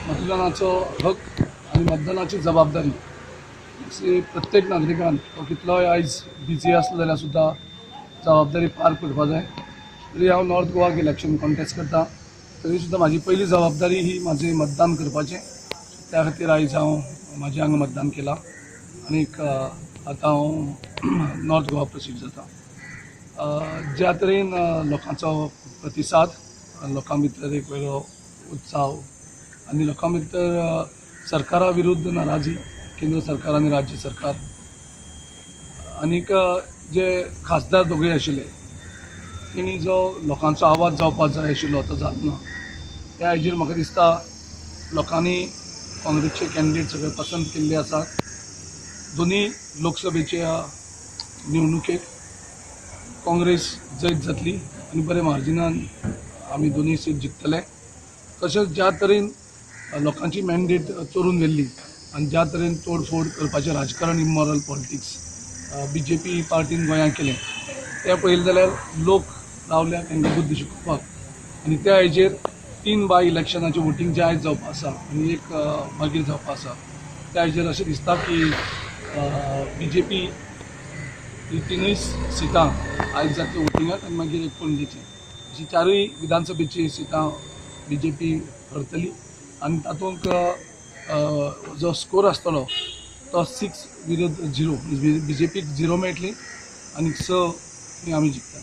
मतदानाचो हक आनी मतदानाची जबाबदारी प्रत्येक नागरिकान तो कितलोय आयज बिजी आसलो जाल्यार सुद्दां जबाबदारी पार पडपा जाय. तरी हांव नॉर्थ गोवाक इलेक्शन कॉन्टेस्ट करता, तरी सुद्दां म्हाजी पयली जबाबदारी ही म्हाजें मतदान करपाचें. त्या खातीर आयज हांव म्हाजें हांगा मतदान केलां आनीक आतां हांव नॉर्थ गोवा प्रोसीड जाता. ज्या तरेन लोकांचो प्रतिसाद, लोकां भितर एक वेगळो उत्साह आनी लोकां भितर सरकारा विरुद्ध नाराजी, केंद्र सरकार आनी राज्य सरकार, आनीक जे खासदार दोगूय आशिल्ले तेणी जो लोकांचो आवाज जावपाक जाय आशिल्लो तो जातना, त्या हाजेर म्हाका दिसता लोकांनी काँग्रेसचे कॅन्डिडेट सगळे पसंत केल्ले आसात. दोनूय लोकसभेच्या निवडणुकेक काँग्रेस जैत जातली आनी बरे मार्जिनान आमी दोनूय सीट जिखतले. तशेंच ज्या तरेन लोकांची मॅन्डेट चोरून व्हेल्ली आनी ज्या तरेन तोडफोड करपाचें राजकारण, इमॉरल पॉलिटिक्स बीजेपी पार्टीन गोंयांत केलें, तें पळयलें जाल्यार लोक रावल्या तांकां बुद्द शिकोवपाक. आनी त्या हेजेर 3 बाय इलेक्शनाचें वोटींग जें आयज जावपा आसा आनी एक मागीर जावपा आसा, त्या हेजेर अशें दिसता की बीजेपी ही 3 सिटां आयज जातली वोटिंगाक आनी मागीर एक पणजेचें, अशी 4 विधानसभेची सिटां बीजेपी हरतली आनी तातूंत जो स्कोर आसतलो तो 6 विरुद्ध 0, बीजेपीक 0 मेळटली आनी 6 आमी जिखतले.